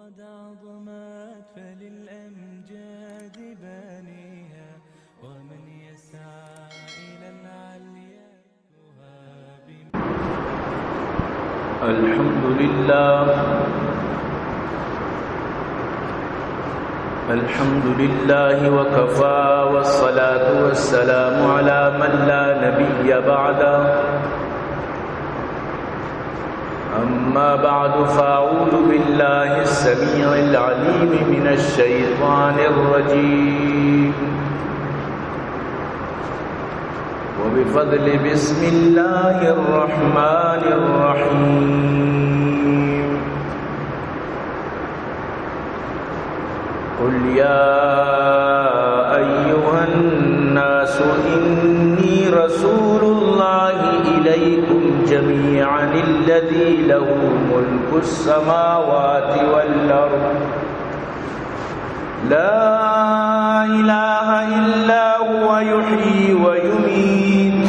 قد عظمت فللأمجاد بانيها، ومن يسعى إلى العليا الحمد لله. الحمد لله وكفى، والصلاة والسلام على من لا نبي بعده. أما بعد، فأعوذ بالله السميع العليم من الشيطان الرجيم. وبفضل بسم الله الرحمن الرحيم. قل يا أيها الناس إني رسول الله إليكم جميعا الذي له ملك السماوات والأرض لا إله إلا هو يحيي ويميت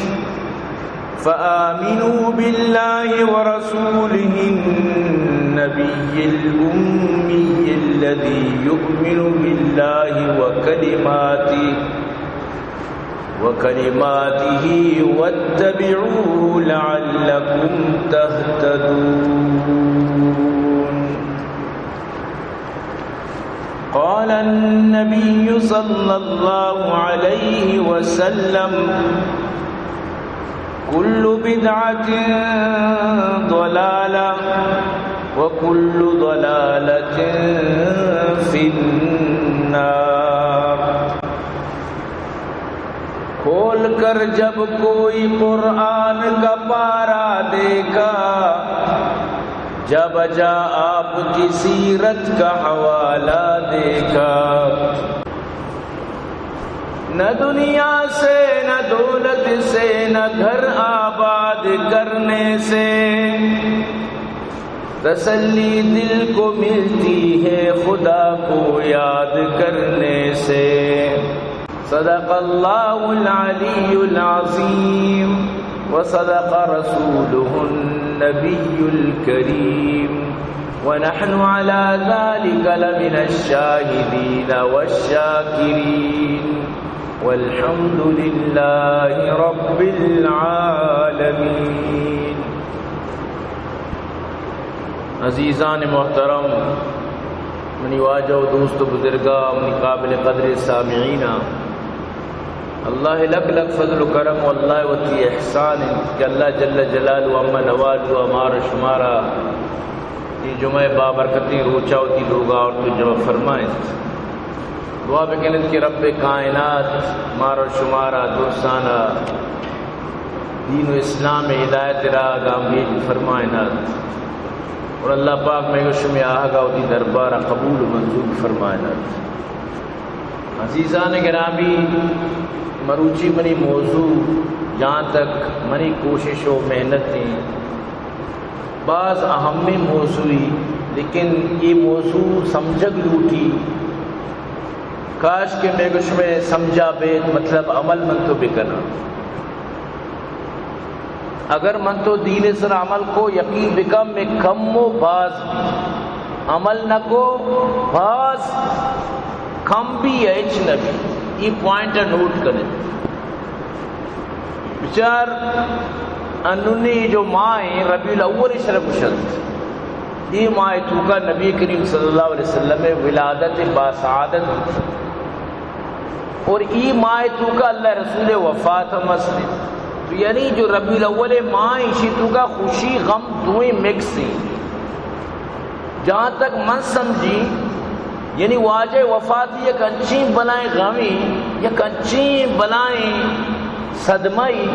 فآمنوا بالله ورسوله النبي الأمي الذي يؤمن بالله وكلماته، وكلماته واتبعوه لعلكم تهتدون. قال النبي صلى الله عليه وسلم: كل بدعة ضلالة، وكل ضلالة في النار. کھول کر جب کوئی قرآن کا پارہ دیکھا، جا بجا آپ کی سیرت کا حوالہ دیکھا۔ نہ دنیا سے، نہ دولت سے، نہ گھر آباد کرنے سے، تسلی دل کو ملتی ہے خدا کو یاد کرنے سے۔ صدق الله العلي العظيم وصدق رسوله النبي الكريم ونحن على ذلك لمن الشاهدين والشاكرين والحمد لله رب العالمين. عزیزان محترم، منی واجہ و دوست و بزرگاں، منی قابل قدر سامعیناں، اللہ لک لک فضل و کرم و اللہ وتی احسان انت کہ اللہ جل جلالہ و عم نوالہ مارا شمارا اے جمعہ بابرکتیں روچا وتی لوگا آورت و جمع فرمائنت۔ دعا بکنت کہ رب کائنات مارا شمارا درسانا دین و اسلام ہدایت راہ گامگیج فرمائنات اور اللہ پاک مئے و شمئے آہگا وتی دربارا قبول و منظور فرمائنات۔ عزیزان گرامی، مروچی منی موضوع، جہاں تک منی کوشش و محنت ایں، باز اہمیں موضوعی، لیکن اے موضوع سمجھگ لوٹی۔ کاش کہ مئے گو شمئے سمجھا بیت، مطلب عمل من تو بکناں۔ اگر من تو دین سر عمل کو، یقین بکن مئے کم و باز بی۔ عمل نہ کو، باز کم بی یا ہچ نہ بی۔ اے پوائنٹ نوٹ کنیت۔ بچار، انونی جو ماہ ایں، ربیع الاول شرف گوشنت، اے ماہ توکا نبی کریم صلی اللہ علیہ وسلم ولادت باسعادت بیت اور اے ماہ توکا اللہ رسول وفات ہم است۔ تو یعنی جو ربیع الاول ماہ ایں، ایشی توکا خوشی غم دوئیں مکس ایں۔ جہاں تک من سمجھی، یعنی واجہ وفاتی یک انچیں بلائیں غمی، یک انچیں بلائیں صدمہ ای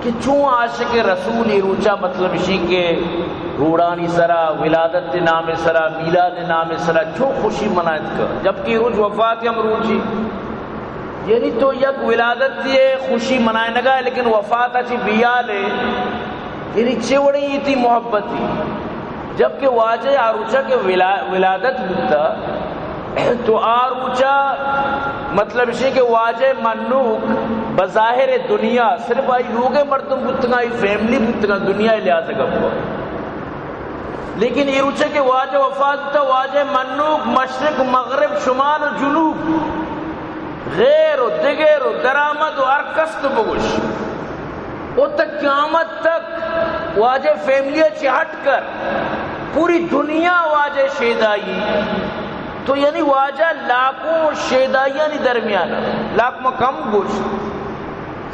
کہ چون عاشق رسول اے روچا، مطلب اشی کہ روڑانی سرا، ولادت نام سرا، میلاد نام سرا چون خوشی منائت کر، جبکہ روچ وفات ہم روچی۔ یعنی تو یک ولادت ای خوشی منائنگا، لیکن وفات چی بیال ہے، یعنی چے وڑیں ایتی محبتی۔ جبکہ واجہ آ روچا کہ ولا-، ولادت بوتا، تو آ روچا مطلب اشی کہ واجہ منوک بظاہر دنیا صرف آئی لوگ مردم بوتگا، آئی فیملی بوتگا، دنیا لحاظ گپ۔ لیکن اے روچ ءَ کہ واجہ وفات بوتا، واجہ منوک مشرق، مغرب، شمال و جنوب، غیر و دگر و درآمد و ہر کس تو بگوش، او تا قیامت تک واجہ فیملی ءَ چہ ہٹ کر پوری دنیا واجہ شیدائی، تو یعنی واجہ لاکھوں شیدائیانی درمیان، لاکھ ما کم گوش،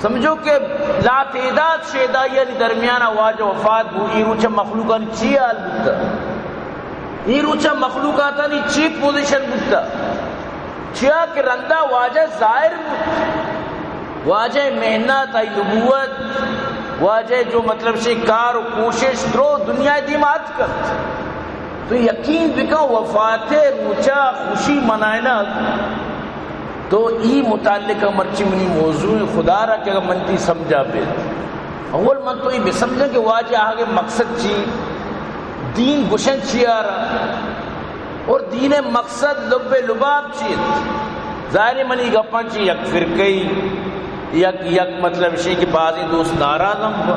سمجھو کہ لا تعداد شیدائیانی درمیان واجہ وفات بو، اے روچ ءَ مخلوقانی چی حال بوتا؟ اے روچ ءَ مخلوقاتانی چی پوزیشن بوتا؟ چیا کہ رندا واجہ ظاہر بوت، واجہ محنت، آئی نبوت، واجہ جو مطلب شی کار و کوشش درو دنیا دیما اتکت۔ تو یقین بکن وفات روچا خوشی منائنگ، تو ای متعلق مرچی منی موضوع خدا را کہ اگر من تی سمجھا بیت۔ اول من تو ای بسمجھاں کہ واجہ آگے مقصد چی، دین گشن چی آرا، اور دین مقصد لب لباب چی انت۔ ظاہر ہے منی گپاں چی یک فرقہ ای، یک، یک مطلب شی کہ بازیں دوست ناراض ہم با۔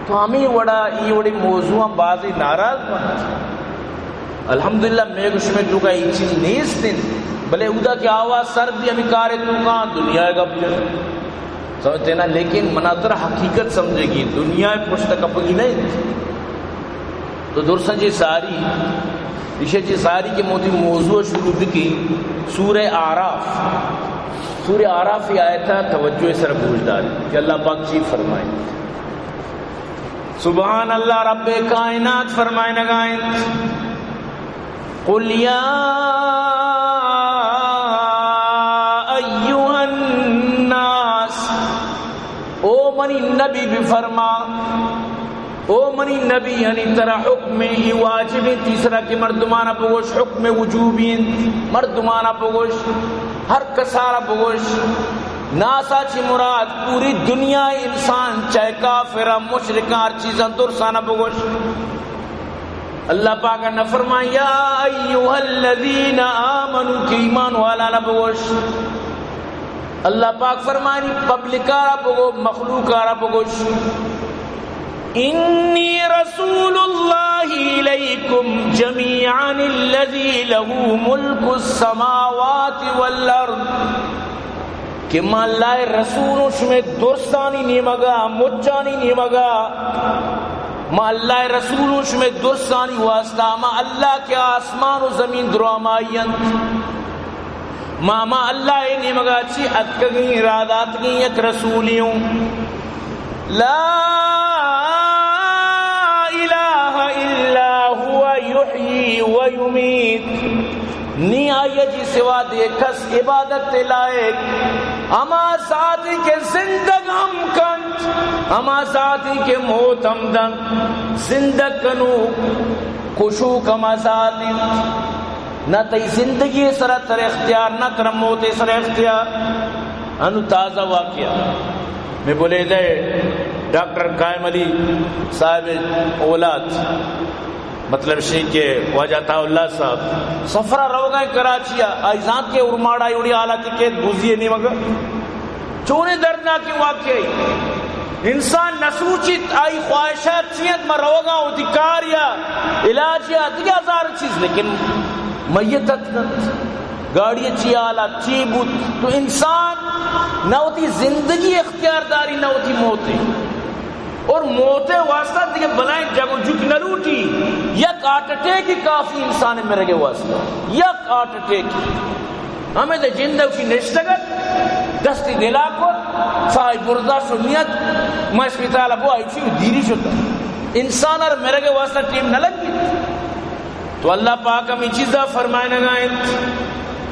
تو ہمے وڑا ای وڑی موضوع ہم بازی ناراض بنت۔ الحمدللہ، مئے گو شمئے توکا ای چیز نیست انت، بلے اودا کہ آواز سر بی ہمے کارے توکا دنیا گپ جن۔ سمجھتے نا؟ لیکن منا ترا حقیقت سمجھے گی، دنیا پشت کپگی نہیں۔ تو درساں جی ساری، ایشی جی ساری کہ موتی موضوع شروع بکی، سورہ آراف، سورہ آراف ای آیتا توجہ سر گوش داری کہ اللہ پاک چی فرمائے۔ سبحان اللہ، رب کائنات فرمائنگا انت، قل یا ایھا الناس، او منی نبی بفرما، او منی نبی، یعنی ترا حکم ای واجب انت، تیسرا کہ مردمانا بگوش، حکم وجوبی انت، مردمانا بگوش، ہر کسارا بگوش۔ ناسا چی مراد پوری دنیا انسان، چاہے کافر، مشرکاں، ہر چیزاں درسانا بگوش۔ اللہ پاک نہ فرمائے، یا ایھا الذین آمنوا، کہ ایمان والا نہ بگوش۔ اللہ پاک فرمانی پبلکارا بگو، مخلوقارا بگوش، انی رسول اللہ الیکم جمیعا الذی لہ ملک السماوات والارض۔ کہ ما اللہ ءِ رسول اوں شمئے درسانی نیمگا، مچانی نیمگا۔ ما اللہ ءِ رسول اوں شمئے درسانی واسطہ، ہما اللہ کہ آسمان و زمین درہمائی انت۔ ما، ما اللہ ءِ نیمگا چی اتکگیں، را داتگیں یک رسولے اوں۔ لا الہ الا هو یحیی و یمیت۔ نی آئی ءَ چی سوا دگہ کس عبادت ءِ لائق۔ ہما ذاتے کہ زندگ ہم کنت، ہما ذاتے کہ موت ہم دنت، زندگ کنوک، کشوک ہما ذات انت۔ نہ تئی زندگی ءِ سرا ترا اختیار، نہ ترا موت ءِ سرا اختیار۔ انو تازہ واقعہ، مئے بلیدہ ءِ ڈاکٹر قائم علی صاحب ءِ اولاد، مطلب شی کہ واجہ عطا اللہ صاحب سفرا روگا ایں کراچی ءَ، آئی زانت کہ ارماڑا ای وڑی حالت کہ بوزی ءِ نیمگا۔ چونیں دردناکیں واقعہ ای۔ انسان نہ سوچیت آئی خواہشات چی انت، ما روگاں وتی کار یا علاج یا دگہ ہزار چیز، لیکن میت اتکنت، گاڑی چی حالات چی بوت۔ تو انسان نہ وتی زندگی اختیار داری، نہ وتی موت ءِ۔ اور موت ءِ واسطہ دگہ بلائیں جگ و جک نہ لوٹی۔ یک ہارٹ اٹیک ہی کافی انسان ءِ مرگ ءِ واسطہ۔ یک ہارٹ اٹیک۔ ہمے دے جند ءَ وشی نشتگ ات، دستی دلا کت، ساہی برزا شنیت، ما اسپتال ءَ بو، آئی چی دیری شت۔ انسان ءَ مرگ ءِ واسطہ ٹیم نہ لگیت۔ تو اللہ پاک ہمے چیزا فرمائنگا انت،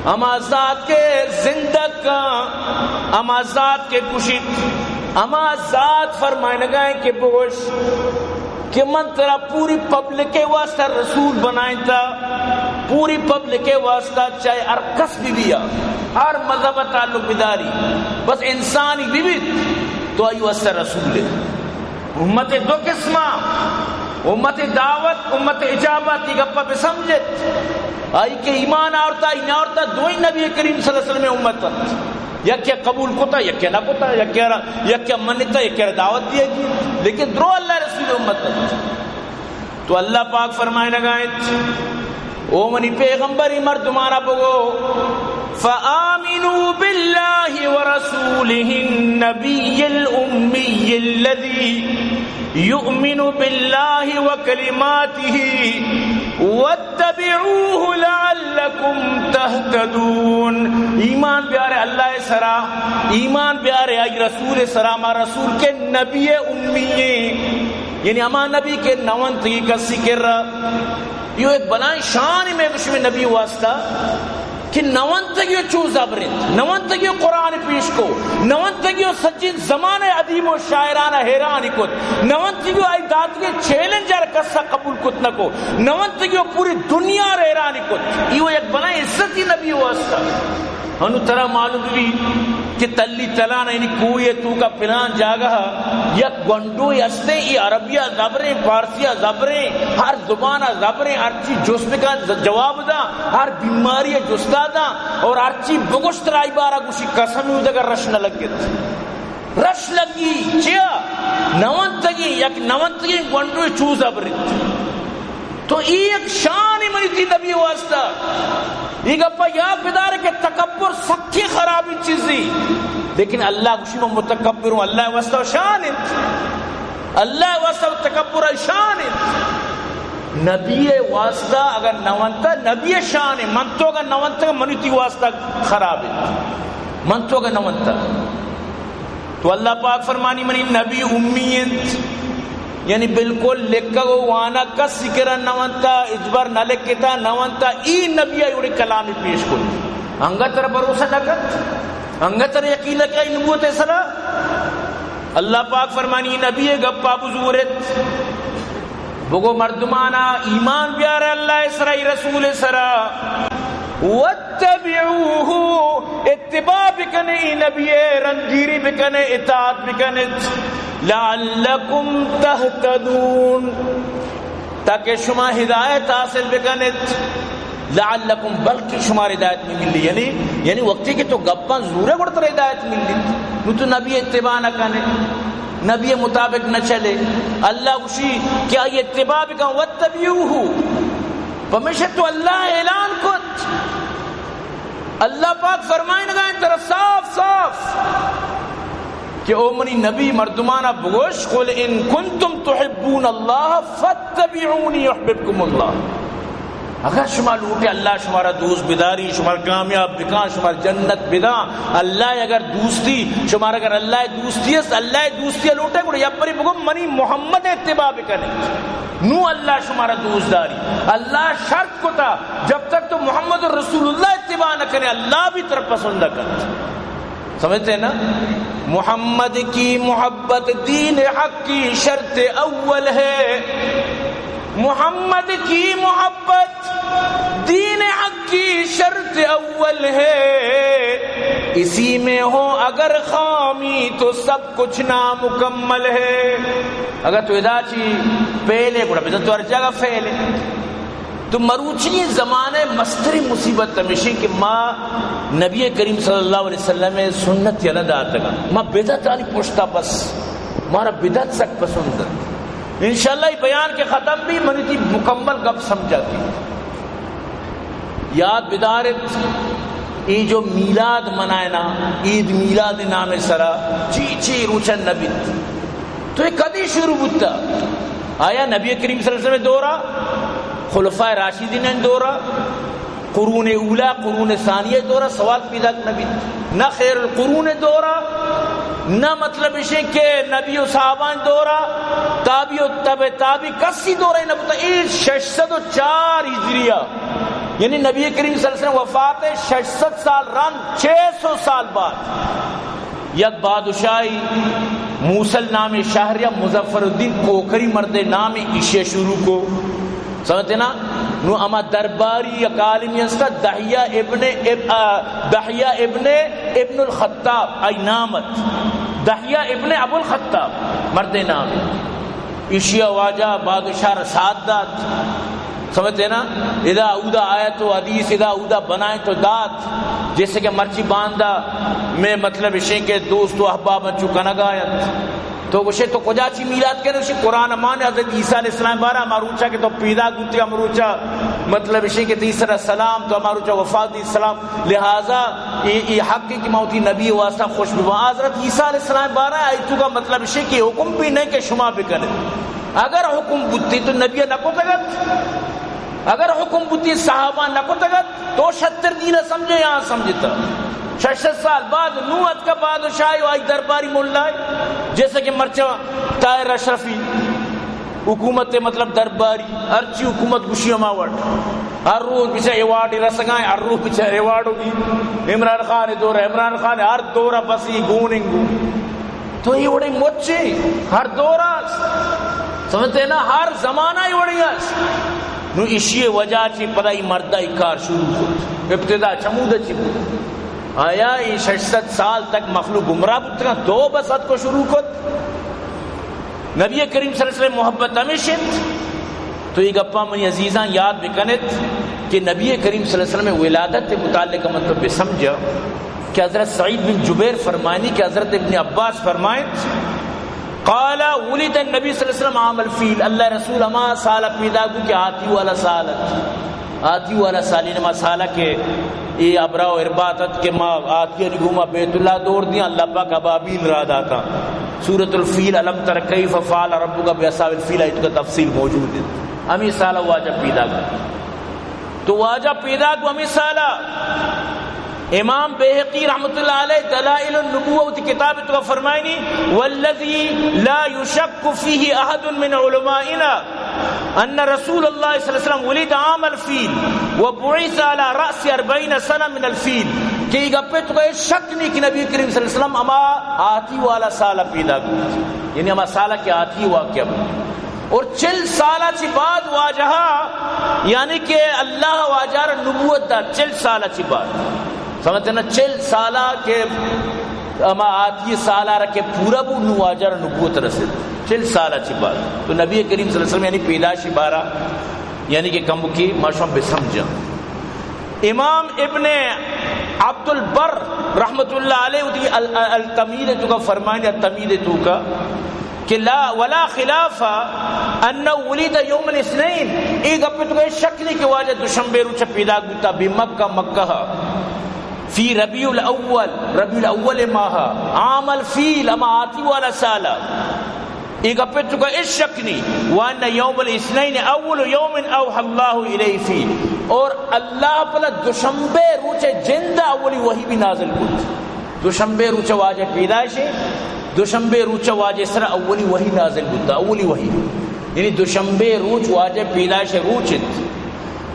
ہما ذات کہ زندگ کن، ہما ذات کہ کشیت، ہما ذات فرمائنگا انت کہ بگوش کہ من ترا پوری پبلک ءِ واسطہ رسول بنائینتا، پوری پبلک ءِ واسطہ، چاہے ہر کس بہ بیا، ہر مذہب ءَ تعلق بداری، بس انسانی بہ بیت، تو آئی واسطہ رسول ئے۔ امت دو قسم ءَ، امت دعوت، امت اجابت، ای گپ ءَ بسمجھت۔ آئی کہ ایمان آورتا، ای نہ آورتا، دوئیں نبی کریم صلی اللہ علیہ وسلم ءِ امت انت۔ یکے قبول کتا، یکے نہ کتا، یکے را، یکے منتا، یکے را دعوت دیگی۔ لیکن درو اللہ رسول ءِ امت انت۔ تو اللہ پاک فرمائنگا انت، او منی پیغمبر، ای مردمانا بگو، فآمنوا باللہ ورسولہ النبی الامی الذی یؤمن باللہ وکلماتہ واتبعوہ لعلکم تہتدون۔ ایمان بیارے اللہ سرا، ایمان بیارے آئی رسول سرا، ما رسول کہ نبی امی ایں، یعنی ہما نبی کہ نونتگی کسی کرا۔ ایو ایک بلائیں شان میں گوشی میں نبی واسطہ کہ نونتگی چو زبر انت، نونتگی قرآن پیش کو، نونتگی سجین زمانے ادیب و شاعران حیران کت، نونتگی آئی داتگی چیلنج ار کسا قبول کت نکو، نونتگی پوری دنیا را حیران کت۔ ایو ایک بلائیں عزتی نبی واسطہ۔ انو ترا معلوم بی کہ تلی تلان، یعنی کوہ توکا پلان جاگہ یک گونڈو ہستے، ای عربی زبریں، فارسی زبریں، ہر زبان زبریں، ہر چی جست بکن ز-، جواب دا، ہر بیماری جستا دا، اور ہر چی بگوشت رائی بارا گوشی قسم اودگا رش نہ لگت۔ رش لگی، چیا؟ نونتگی، یک نونتگی گونڈو چو زبرت۔ تو ای یک شان منی تئی نبی واسطہ۔ ای گپا یاد بدار کہ تکبر سکیں خرابیں چیزی۔ لیکن اللہ گوشی من متکبر ہوں، اللہ واسطہ شان انت۔ اللہ واسطہ تکبر شان انت۔ نبی واسطہ اگر نونتا، نبی شان انت۔ من تو اگر نونتا، منی تئی واسطہ خراب انت۔ من تو اگر نونتا۔ تو اللہ پاک فرمانی منی نبی امی انت، یعنی بالکل لکھگ و وانگ کسی کرا نہ ونتا، ہچبر نہ لکھتا، نہ ونتا، ای نبی ء اوڑے کلامی پیش کت۔ انگت ترا بھروسہ نہ کت؟ انگت ترا یقین نہ کت نبوت سرا؟ اللہ پاک فرمانی نبی گپا بزورت۔ بگو مردمانا ایمان بیار اللہ سرا، ای رسول سرا۔ واتبعوه، اتباع بکنے، ای نبی رندگیری بکنے، اطاعت بکنت۔ لعلکم تہتدون، تاکہ شما ہدایت حاصل بکنت۔ لعلکم، بلکہ شما ہدایت ملی، یعنی، یعنی وقتی کہ تو گپاں زورے گڑ تر ہدایت ملی، نو تو نبی اتباع نہ کنے، نبی مطابق نہ چلے۔ اللہ گوشی کہ آئی اتباع بکن، واتبعوه۔ پمیشہ تو اللہ اعلان کت، اللہ پاک فرمائنگا انت ترا صاف صاف کہ او منی نبی مردمانا بگوش، قل ان کنتم تحبون اللہ فاتبعونی یحببکم اللہ۔ اگر شما لوٹے اللہ شمارا دوست بداری، شمار کامیاب بکان، شمار جنت بدان، اللہ اگر دوستی، شمار اگر اللہ دوستی است، اللہ دوستی لوٹے گڑا یبری بگو منی محمد اتباع بکنے۔ نو اللہ شمارا دوست داری۔ اللہ شرط کتا، جب تک تو محمد رسول اللہ اتباع نہ کنے، اللہ بھی تر پسند نہ کنت۔ سمجھتے ہیں نا؟ محمد کی محبت دین حق کی شرط اول ہے۔ محمد کی محبت دین حق کی شرط اول ہے۔ اسی میں ہو اگر خامی تو سب کچھ نامکمل ہے۔ اگر تو ادا چی پہلے گڑا بزن تو ہر جگہ فیل ہے۔ تو مروچی زمانے مستری مصیبت ہمیشی کہ ما نبی کریم صلی اللہ علیہ وسلم سنت یلا داتگا، ما بدعتانی پشتا بس، مارا بدعت سک پسند ہے۔ انشاءاللہ یہ بیان کے ختم بھی منی تئی مکمل گپ سمجھاتی۔ یاد بدارت، ای جو میلاد منائنا، عید میلاد نام سرا، چی چی روچن نبیت۔ تو یہ کدی شروع بوتا؟ آیا نبی کریم صلی اللہ علیہ وسلم دورا، خلفائے راشدین دورا، قرون اولا، قرون ثانیہ دورا سوال پیدا نبیت۔ نہ خیر القرون دورا، نہ مطلب اشیں کہ نبی و صحابان دورا، تابعی و تبع تابعی کسی دورا نہ بوتا۔ اے شش سد و چار ہجریہ، یعنی نبی کریم صلی اللہ علیہ وسلم وفات شش سد سال رند، چھ سو سال بعد یک بادشاہی موصل نامی شہر یا مظفر الدین کوکری مردے نامی ایشی شروع کو۔ سمجھتے نا؟ نو اما درباری یک عالمی ہستا دحیہ ابن اب-، آ، دحیہ ابن، ابن الخطاب، آئی نام ات۔ دحیہ ابن ابو الخطاب مردے نام۔ ایشی واجہ بادشاہ را ساتھ دات۔ سمجھتے نا؟ ادا اودا آیت و حدیث، ادا اودا بنائیں تو دات۔ جیسے کہ مرچی باندا میں مطلب اشیں کہ دوست و احباب چو کنگا انت۔ تو گوشے تو کجا چی میلاد کرے؟ گوشے قرآن مان حضرت عیسیٰ علیہ السلام بارہ، ہما روچا کہ تو پیدا بوتے، ہما روچا مطلب اشی کہ تئی سرا سلام، تو ہما روچا وفات دی سلام۔ لہذا اے، اے حق ہے کہ ما وتی نبی واسطہ خوش بباں۔ حضرت عیسیٰ علیہ السلام بارہ آئی تو کا مطلب اشی کہ حکم بھی نہیں کہ شما بکنے۔ اگر حکم بوتی تو نبی نہ کو تگت، اگر حکم بوتی صحابہ نہ کو تگت، تو شتر دین سمجھے یا سمجھتا؟ شش سد سال بعد نو اتکا بادشاہ و آئی درباری ملائے، جیسے کہ مرچا طاہر اشرفی حکومت، مطلب درباری، ہرچی حکومت گوشی ہما وٹ۔ ہر روز بچا ایوارڈ رسگائیں، ہر روز بچا ایوارڈ ہوگی۔ عمران خان دور، عمران خان ہر دور بسی گوننگو۔ تو یہ وڑے مچے ہر دور است۔ سمجھتے نا؟ ہر زمانہ یہ وڑے است۔ نو اشی وجہ چی پدا ای مردہ ای کار شروع کت۔ ابتدا چمود چی بود؟ آیا ای شش سد سال تک مخلوق گمراہ بوتگا، تو بس ات کو شروع کت؟ نبی کریم صلی اللہ علیہ وسلم محبت ہمیش انت۔ تو یہ گپا منی عزیزاں یاد بکنت کہ نبی کریم صلی اللہ علیہ وسلم ولادت متعلق من تو بسمجھا کہ حضرت سعید بن جبیر فرمائنی کہ حضرت ابن عباس فرمائنت، قال، ولد النبی صلی اللہ علیہ وسلم عام الفیل، اللہ رسول ہما سال پیدا بو کہ ہاتی والا سال ات۔ ہاتی والا سال، یعنی ہما سال کہ اے ابرا و ارباط ات کہ ما ہاتی علی گوما بیت اللہ دور دیاں، اللہ پاک ابابیل را داتا۔ سورۃ الفیل، الم تر کیف فعل ربک باصحاب الفیل، ایت کا تفصیل موجود ہے۔ ہمیں سال واجہ پیدا بو۔ تو واجہ پیدا بو ہمیں سال۔ امام بیہقی رحمۃ اللہ علیہ دلائل النبوہ وتی کتاب تو فرمائنی، والذی لا یشک فیہ احد من علمائنا ان رسول اللہ صلی اللہ علیہ وسلم ولد عام الفیل و بعث علی رأس اربعین سنہ من الفیل، کہ یہ گپے تو کوئی شک نہیں کہ نبی کریم صلی اللہ علیہ وسلم ہما ہاتی والا سال پیدا بو، یعنی ہما سال کے ہاتی واقعہ بو۔ اور چل سال چی بعد واجہ، یعنی کہ اللہ واجہ را نبوت دا، چل سال چی بعد۔ سمجھتے نا؟ چل سال کے ہما آتی سال را کہ پورا بو، نو واجہ را نبوت رسید۔ چل سال چی بعد۔ تو نبی کریم صلی اللہ علیہ وسلم یعنی پیدائش بارہ، یعنی کہ کم کی ما شما بسمجھا۔ امام ابن عبد البر رحمت اللہ علیہ وتی ال-، ال-، التمہید تو کا فرمائنی، التمہید تو کا کہ لا ولا خلاف انه ولد یوم الاثنین، اے گپ تو کہ شک نہیں کہ واجہ دوشنبے روچ پیدا بوتا، بمکہ، مکہ، فی ربیع الاول، ربیع الاول ماہ، عام الفیل، ہما آتی والا سال۔ اے گپ تو کہ اش شک نہیں۔ وان یوم الاثنین اول یوم اوحی اللہ الیہ فی، اور اللہ پدا دوشنبے روچ جند اولی وحی بھی نازل کت۔ دوشنبے روچ واجہ پیدائش ہے، دوشنبے روچ واجہ سر اولی وحی نازل بوتا، اولی وحی۔ یعنی دوشنبے روچ واجہ پیدائش روچ انت۔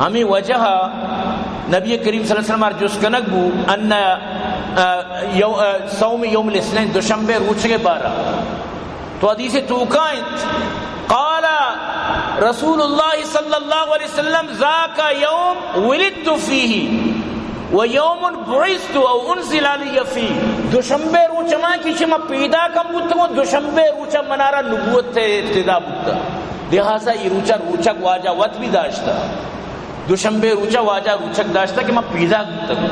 ہمیں وجہ نبی کریم صلی اللہ علیہ وسلم ار جست کنگ بو ان، آ، یو-، آ، صوم یوم الاثنین، دوشنبے روچ کے بارہ۔ تو حدیث توکا انت، قال رسول اللہ صلی اللہ علیہ وسلم، ذاک یوم ولدت فیہ و یوم بعثت او انزل علی فیہ۔ دوشنبے روچ ہما کہ شما پیدا کم بوتگو، دوشنبے روچ منارا نبوت ابتدا بوتا۔ لہذا ای روچا روچک واجہ وت بھی داشتا۔ دوشنبے روچا واجہ روچک داشتا کہ ما پیدا بوتگو۔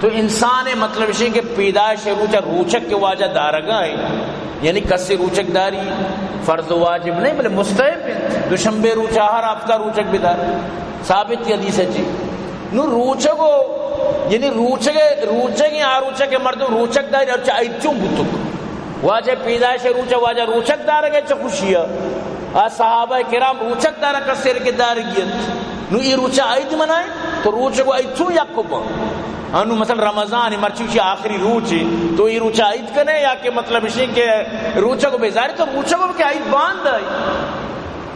تو انسان مطلب شے کہ پیدائش روچا روچک کے واجہ دارگا ہے، یعنی کسے روچک داری فرض و واجب نہیں، بلے مستحب ہے۔ دوشنبے روچا ہر ہفتہ روچک بدار، ثابت حدیث ہے جی۔ نو روچگو، یعنی روچگ، روچگ آ روچگ مردم روچک داری، اچھا عید چون بوتو؟ واجہ پیدائش روچا واجہ روچک دارگے چہ خوشی ہے۔ آ صحابہ کرام روچک دارا کسے کہ دارگی انت۔ نو ای روچا عید منائیں، تو روچگو عید چون یک کو بن؟ انو مثلا رمضان مرچی چی آخری روچ ہے، تو ای روچا عید کنے یا کہ مطلب اشی کہ روچگو بیزاری، تو روچگو کہ عید باند ہے۔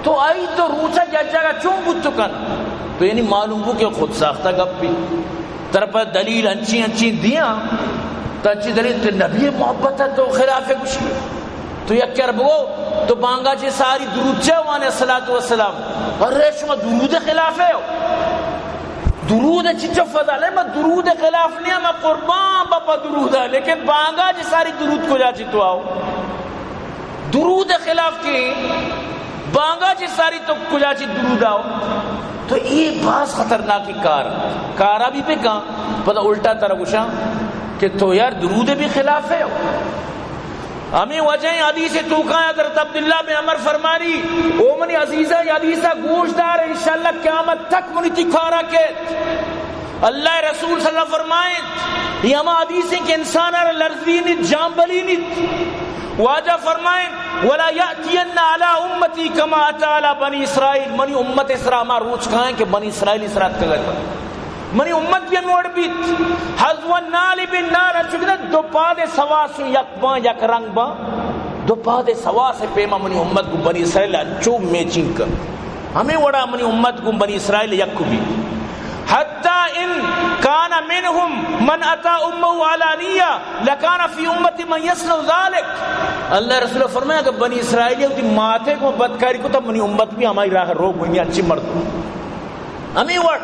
تو عید تو روچگ یک جگہ چون بوت کن؟ تو یعنی معلوم بو کہ خود ساختہ گپ بھی۔ ترا پہ دلیل انچی انچی دیاں، تو انچی دلیل تو نبی محبت ہے تو خلاف گوشی۔ تو یک کر بگو، تو بانگا چے ساری درود چے وانے الصلاۃ والسلام۔ ارے شما درود خلاف ہے ہو۔ درود چچو فضل ہے، ما درود خلاف نہیں، ما قربان باپا درود ہے، لیکن بانگا چے ساری درود کجا چے تو آؤ؟ درود خلاف کے بانگا چے ساری تو کجا چے درود آؤ؟ تو یہ باز خطرناک کار، کارا بھی بکن، پتہ الٹا ترا گوشاں کہ تو یار درود بھی خلاف ہے ہو۔ ہمیں وجہ حدیث توکا حضرت عبداللہ بن عمر فرمانی، او منی عزیزاں، یہ حدیث گوش دار، انشاءاللہ قیامت تک منی تکارا کیت۔ اللہ رسول صلی اللہ علیہ وسلم فرمائیں، یہ ہما حدیث ہیں کہ انسان را لرزی نیت، جان بلی نیت۔ واجہ فرمائیں، ولا یأتین علی امتی کما اتی علی بنی اسرائیل، منی امت اسرا ہما روچ کائیں کہ بنی اسرائیل اسرا اتکگ ات۔ منی امت بھی ہمے وڑ بیت۔ حذو النعل بالنعل، انچو کہ دو پاد سواس یک باں، یک رنگ باں، دو پاد سواس پیما منی امت گوں بنی اسرائیل انچو میچنگ کن۔ ہمے وڑا منی امت گوں بنی اسرائیل یک بیت۔ حتی ان کان منهم من اتی امه علانیہ لکان فی امتی من یصنع ذلک۔ اللہ رسول فرمایا کہ بنی اسرائیل وتی ماتے کو بدکاری کو، تب منی امت بھی ہماری راہ رو گوئی اچھی مردم۔ ہمے وڑ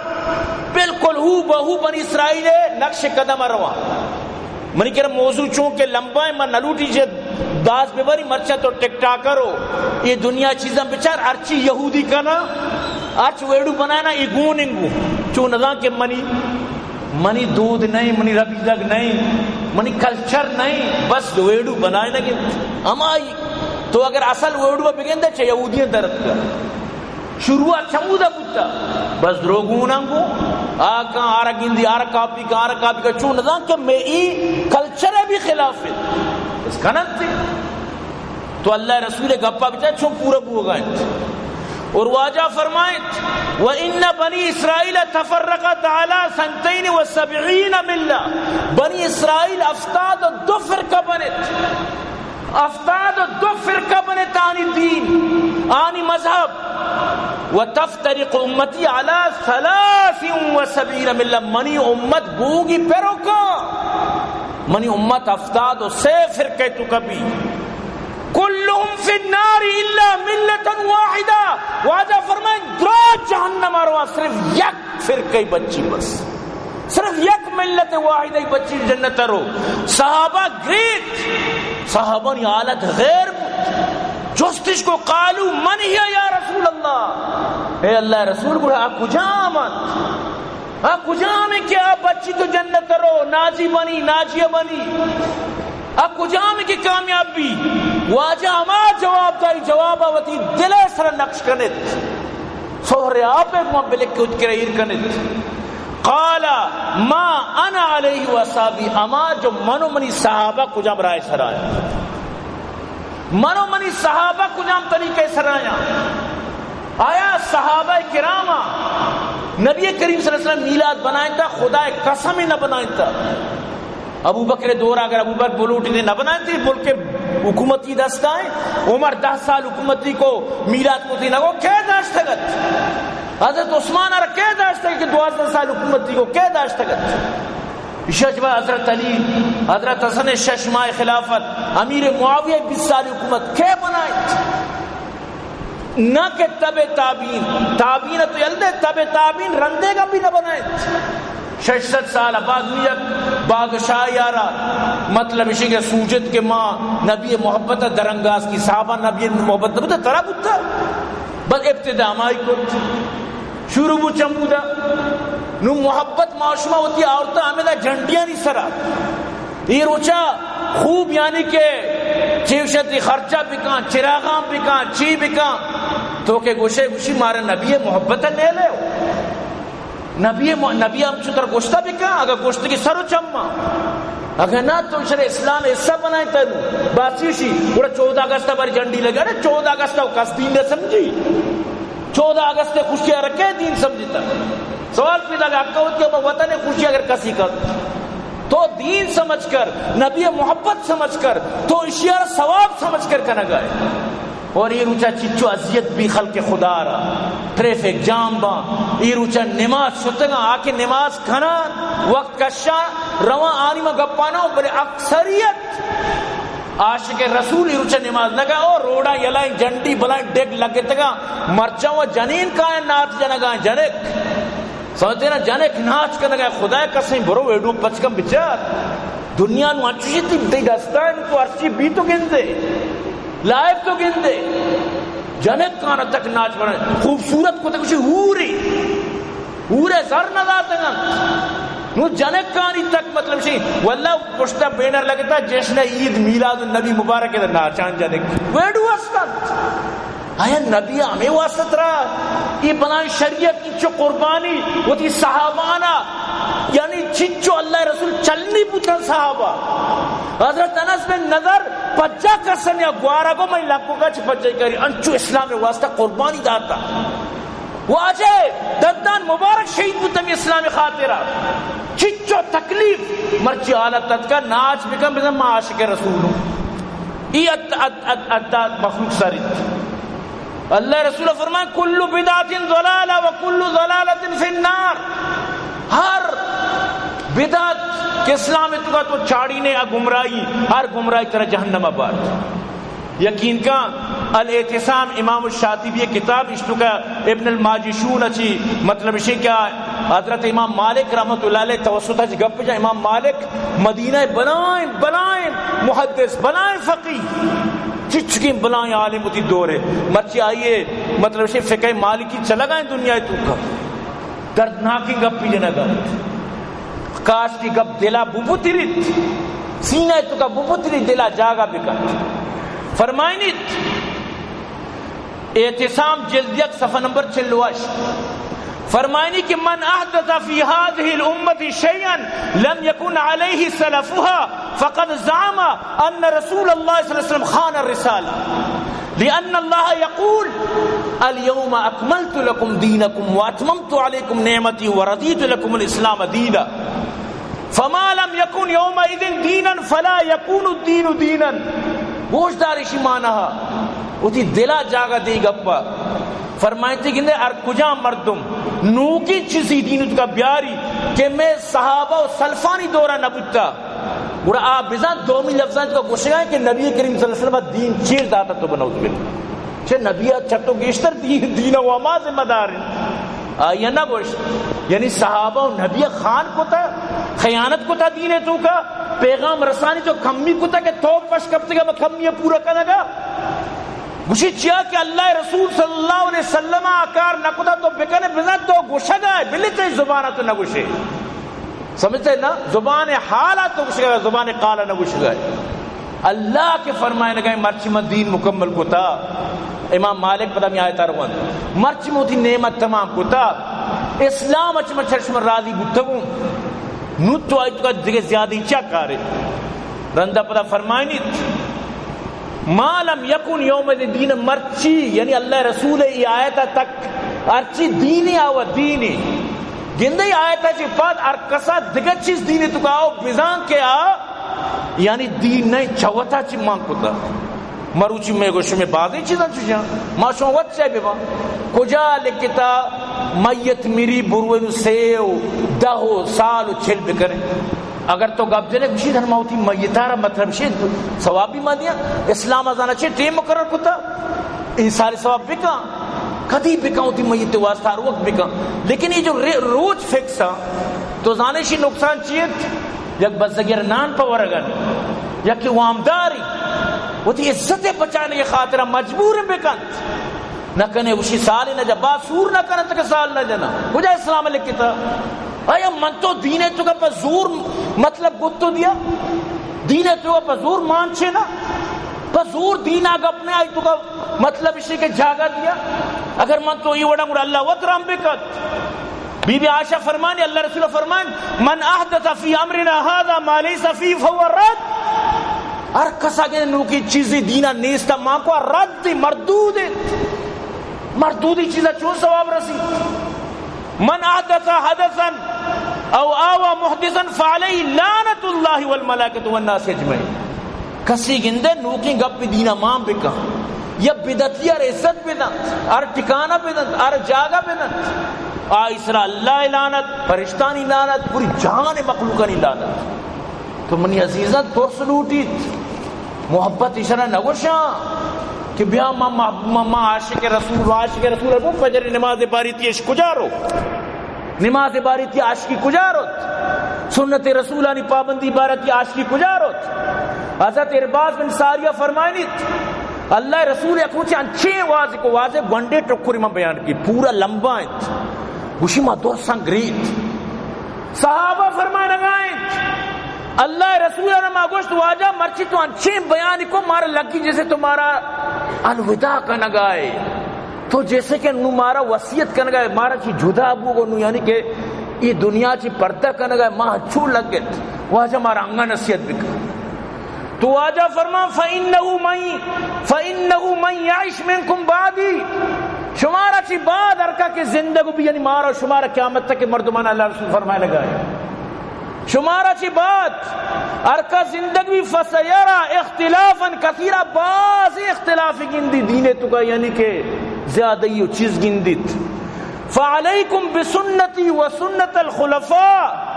بالکل ہو بہو بنی اسرائیل نقش قدم ء رواں۔ منی کرا موضوع چونکہ لمبا ہے، من نلوٹی چہ داز ببری، مرچا تو ٹک ٹاکر ہو، یہ دنیا چیزاں بچار، ہرچی یہودی کنا، ہرچ ویڈو بنانا، یہ گون انگو، چون نزان کہ منی، منی دود نہیں، منی ربیدگ نہیں، منی کلچر نہیں، بس ویڈو بنائے نہ گے۔ ہمائی تو اگر اصل ویڈو بگندے چہ یہودیاں درت کر۔ شروعات چمودا بوتا، بس دروگوناں گو، آ کاں آرا گندی، آرا کاپی کاں، آرا کاپی کاں، چون نزان کہ مئے ای کلچر ء بھی خلاف ہے۔ بس کننت۔ تو اللہ رسول گپا بچا چون پورا بوگا انت۔ اور واجہ فرمائیت، وَإِنَّ بَنِي إِسْرَائِيلَ تَفَرَّقَتْ عَلَى ثَنْتَيْنِ وَسَبْعِينَ مِلَّةً، بنی اسرائیل ہفتاد و دو فرقہ بنت۔ ہفتاد و دو فرقہ بنت آنی دین، آنی مذہب۔ وَتَفْتَرِقُ أُمَّتِي عَلَى ثَلَاثٍ وَسَبْعِينَ مِلَّةً، منی امت بوگی پروکا، منی امت ہفتاد و سے فرقہ تو کبھی۔ كُلُّهُمْ فِي النَّارِ إِلَّا مِلَّةً وَاحِدَةً، واجہ فرمائیں، درو جہنم آ رواں، صرف یک فرقہ بچی بس۔ صرف یک ملت واحدہ بچی جنت رو۔ صحابہ گریت، صحابانی حالت غیر بود۔ جستش کو، قالوا من هي يا رسول الله؟ اے اللہ رسول، گڑا آ کجام انت؟ آ کجام انت کہ آ بچی تو جنت رو، ناجی بنی، ناجیہ بنی؟ آ کجام انت کہ کامیاب بی؟ واجہ ہما جواب دائی، جواب وتی دل سر نقش کنت۔ سہر آپ گوں بلک کت کرا ایر کنت۔ قال ما انا علیہ و اصحابی، ہما جو من و منی صحابہ کجام راہ سرا انت، من و منی صحابہ کجام طریقے سرا آیاں۔ آیا صحابہ کراما نبی کریم صلی اللہ علیہ وسلم میلاد بنائینتا؟ خدا قسم نہ بنائینتا۔ ابوبکر دورا اگر ابوبکر بلوٹی دے نہ بنائینتی، بلکہ حکومتی دستا ہیں۔ عمر دہ سال حکومتی کو، میلاد کو تھی نہ کو، کئے داشتگت؟ حضرت عثمان ار کئے داشتگت کہ دوازدہ سال حکومتی کو، کئے داشتگت؟ شش ماہ حضرت علی، حضرت حسن شش ماہ خلافت، امیر معاویہ بیس سال حکومت کئے بنائیت؟ نہ کہ تبع تابعین، تابعین تو یل دے، تبع تابعین رندے گا بھی نہ بنائیت۔ شش سد سال بعد یک بادشاہ یارا، مطلب اسی کہ سوجت کہ ما نبی محبت درنگاز کی، صحابہ نبی محبت نہ بوتا، ترا بوتا۔ بس ابتدا مائی کت، شروع بو چمودا۔ نو محبت ما شما ہوتی آورتا ہمیدا جھنڈیانی سرا۔ ای روچا خوب یعنی کہ چیوشتی خرچہ بکن، چراغاں بکن، چی بکن۔ تو کہ گوشے گوشی مارا نبی محبت نیلے ہو۔ نبی م-، نبی ہم چو تر گوشتا بکن، اگر گوشت کی سر و چما۔ اگر نہ تو شر اسلام حصہ بنائیں تنو۔ باسی شی، گڑا چودہ اگست بار جھنڈی لگے۔ ارے چودہ اگست و کس دین نہ سمجھی۔ چودہ اگست خوشی رکھے دین سمجھتا۔ سوال پیدا کہ حق ہوتی ہے وطن خوشی اگر کسی کر۔ تو دین سمجھ کر، نبی محبت سمجھ کر، تو اشیار ثواب سمجھ کر کنگا ہے۔ اور یہ روچا چچو اذیت بھی خلق خدا را، ٹریفک جام با، یہ روچا نماز شتگا، آ کہ نماز کھنا، وقت کشا، رواں آنی ما گپانا، بلے اکثریت عاشق رسول یہ روچا نماز نہ گا، اور روڈا یلائیں جنڈی بلائیں ڈگ لگتگا، مرچا و جنین کائیں نات جنگا جنک۔ سمجھتے نا، جنک ناچ کنگا، خدا قسم برو ویڈیو پچ کم بچار۔ دنیا نو انچوشی تی، تی دستان تو ارچی بی تو گندے، لائیو تو گندے۔ جنک کانا تک ناچ بنا، خوبصورت کو تک اسی ہوری۔ پورے زر نہ داتگ انت۔ نوں جنکانی تک مطلب شی، واللہ پشتا بینر لگتا، جشن عید میلاد النبی مبارک ء ناچان جنک۔ ویڈیو است انت۔ آیا نبی ہمے واسطہ ترا یہ بلائیں شریعت، چنچو قربانی وتی صحابانا، یعنی چنچو اللہ رسول چلنی بوتن صحابہ۔ حضرت انس بن نضر پجا کسن یا گوارا گو میں لکو کا چھ پجائی کری، انچو اسلام واسطہ قربانی داتا۔ واجہ دندان مبارک شہید بوت ہمے اسلام خاطرہ۔ چنچو تکلیف، مرچی حالت تتکا ناچ بکن بزن ما عاشق رسول ہوں۔ ای اد، اد، اد، اد، اد مخلوق سریت۔ اللہ رسول فرمائے، کل بدعت ضلالہ و کل ضلالۃ فی النار۔ ہر بدعت کہ اسلام تو کا تو چاڑی نے آ گمراہی، ہر گمراہی ترا جہنم بارت۔ یقین کن، الاعتصام، امام الشاطبی کتاب اشتو کا، ابن الماجشون اچی، مطلب شی کیا، حضرت امام مالک رحمت اللہ علیہ توسط اچ گپ جا، امام مالک مدینہ بلائیں، بلائیں محدث، بلائیں فقی، چچکیں بلائیں عالم وتی دور ہے۔ مرچی آئیے، مطلب شی فقہ مالکی چلگائیں دنیا تو کا۔ دردناکیں گپی جنگ ء۔ کاش کہ گپ دلا ببتریت، سینہ تو کا ببتریت، دلا جاگہ بکنت۔ فرمائنیت، اعتصام جلد یک صفحہ نمبر چل و ہشت۔ فرمائنی کہ من احدث فی هذه الامة شیئا لم یکن علیہ سلفها فقد زعم ان رسول اللہ صلی اللہ علیہ وسلم خان الرسالہ۔ لأن الله يقول، اليوم أكملت لكم دينكم وأتممت عليكم نعمتي ورضيت لكم الإسلام دينا، فما لم يكن يومئذ دينا فلا يكون الدين دينا۔ گوش دار اشی معنی ء، وتی دلا جاگہ دے گپا۔ فرمائیتی گندے ہر کجام مردم نوکیں چیزی دین تو کا بیاری کہ میں صحابہ و سلفانی دورہ نہ بوتا، گڑا آ بزاں دومی لفظاں تو گوشگا ہے کہ نبی کریم صلی اللہ علیہ وسلم دین چیر داتا تو بنعوذ باللہ۔ چہ نبی چہ تو گیشتر دین، دین و ہما ذمہ دار ہیں۔ آیا نہ گوش، یعنی صحابہ و نبی خان کتا، خیانت کتا دین تو کا، پیغام رسانی تو کمی کتا کہ تو پش کپتے گا کمی پورا کنگا۔ گوشی چیا کہ اللہ رسول صلی اللہ علیہ وسلم آ کار نہ کتا تو بکنے، بزاں تو گوشگا ہے، بلے تئی زبان تو نہ گوشے۔ سمجھتے نا؟ زبان حال تو گوشگا، زبان قال نہ گوشگا۔ اللہ کے فرمائے نگا، مرچی من دین مکمل کتا۔ امام مالک پدا می آیت روان، مرچی من وتی نعمت تمام کتا، اسلام اچ من چرش من راضی بوتگوں۔ نو تو آئی تو کا دیگه زیادہ چا کارے؟ رندا پدا فرمائنیت، ما لم یکن یوم دین، مرچی، یعنی اللہ رسول ای آیت تک ہرچی دینی آو دینی۔ گندے آیت چی پاد ہر کسا دگہ چیز دینی تو کا آو بزان کے آ، یعنی دین نہیں چوتا چی مان کتا۔ مروچی میں گو شمے بازیں چیزاں چوشاں۔ ما شما وت چے بباں؟ کجا لکھتا میت میری بروے نو سے و دہ و سال و چل بکنے؟ اگر تو گپ جنے گوشی دھر ما وتی میتارا مطلب شے ثواب بھی ما دیاں۔ اسلام ازانا چے ٹیم مقرر کتا؟ ایسال ثواب بکاں، کدی بکاں وتی میت واسطہ ہر وقت بکاں۔ لیکن یہ جو رے-، روچ فکس ہاں، تو زانے شی نقصان چیت؟ یک بزگر نان پہ ورگن، یکی وامداری، وتی عزت بچانے خاطر مجبور بکنت۔ نہ کنے گوشی سال نہ جا، با سور نہ کنت کہ سال نہ جنا۔ کجا اسلام لکھتا؟ آیا من تو دین تو کا پہ زور مطلب گتو دیا؟ دین تو کا پہ زور مان چھے نا؟ پہ زور دین آ گپ نے آئی تو کا مطلب اسی کہ جاگہ دیا۔ اگر من تو یہ وڑا گڑا اللہ وت رحم بکت۔ بی بی عائشہ فرمانی، اللہ رسول فرمان، من احدث فی امرنا هذا ما لیس فیہ فهو رد۔ ہر کسا کہ نوکی چیزی دینا نیستا ماں کو رد، مردود ہے۔ مردودی چیزا چون ثواب رسی؟ من احدث حدثا او آوى محدثا فعليه لعنة الله والملائكة والناس اجمعين۔ کسی گندے نوکیں گپ دینا مان بکن، یا بدعتی ہر عزت بدنت، ہر ٹھکانہ بدنت، ہر جاگہ بدنت، آئی سرا اللہ لعنت، فرشتانی لعنت، پوری جہان مخلوقانی لعنت۔ تو منی عزیزاں، ترس لوٹیت، محبت ایشرا نگوشاں کہ بیا ما، ما، ما، ما عاشق رسول، عاشق رسول ابو فجر نماز باری تیش کجا رو؟ نماز باری تی عاشقی کجا رت؟ سنت رسولانی پابندی بارتی عاشقی کجا رت؟ حضرت عرباض بن ساریہ فرمائنیت، اللہ رسول یک روچے انچیں واضح کو، واضح گونڈے ٹکری من بیان کی، پورا لمبا انت۔ گوشی، ما درساں گریت۔ صحابہ فرمائنگا انت، اللہ رسول ءَ را ما گوشت، واجہ، مرچی تو انچیں بیانی کو، مارا لگی جیسے تو مارا الوداع کنگا ئے، تو جیسے کہ نو مارا وصیت کنگا ئے، مارا چی جدا بوگو نو، یعنی کہ ای دنیا چی پردہ کنگا ئے، ما چو لگت، واجہ مارا انگا نصیحت بکن۔ تو واجہ فرمان، فإنه من، فإنه من يعش منكم بعدي، شمارا چی بعد ہر کا کہ زندگ بی، یعنی مارا شمارا قیامت تک مردمان، اللہ رسول فرمائے لگا ئے، شمارا چی بعد ہر کا زندگ بی، فسيرى اختلافا كثيرا، باز اختلاف گندی دین توکا، یعنی کہ زیادہ یو چیز گندیت۔ فعليكم بسنتي وسنة الخلفاء،